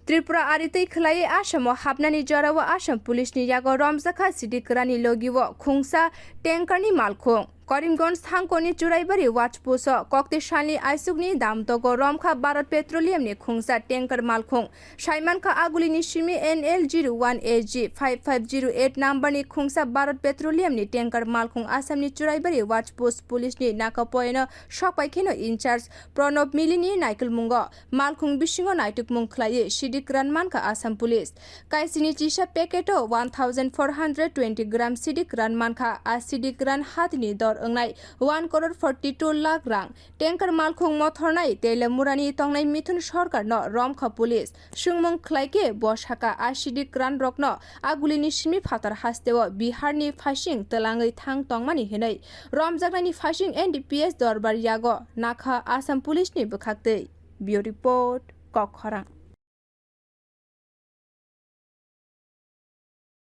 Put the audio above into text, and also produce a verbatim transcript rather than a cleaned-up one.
Tripura ari twi khwlaiwi Assamo hapnani jorao Assam Police ni yago romjakha sidik kwrani logio khungsa tanker ni malkhung. Karimganj thangkoni Churaibari watch post o kokti salni aisukni damtogo romkha Bharat Petroleum ni khungsa tanker malkhung. Saimankha agulini simi N L zero one A G five five zero eight number ni khungsa Bharat Petroleum ni tanker malkhung Assam ni Churaibari watch post police ni nakapoyeno sokpai kheno in charge Pranab Mili ni naikolmungo malkhung bisingo naitukmung khwlaiwi sidik kwran mankha Assam Police. Kaisini chisa packet o one thousand four hundred twenty gram sidik kwran mankha. A sidik kwran hatini dor wngnai one crore forty two lakh rang. Tanker malkhung mothornai Telamurani tongnai Mithun Sarkarno romkha police. Swngmung khlaikhe bo sakha a sidik kwran rokno agulini simi phatar hasteo Biharni phasing twlangwi thang tongmani hinwi romjaknaini phasing N D P S dorbar yago nakha Assam Police ni bwkhaktwi. Bureau Report, Kokkhorang.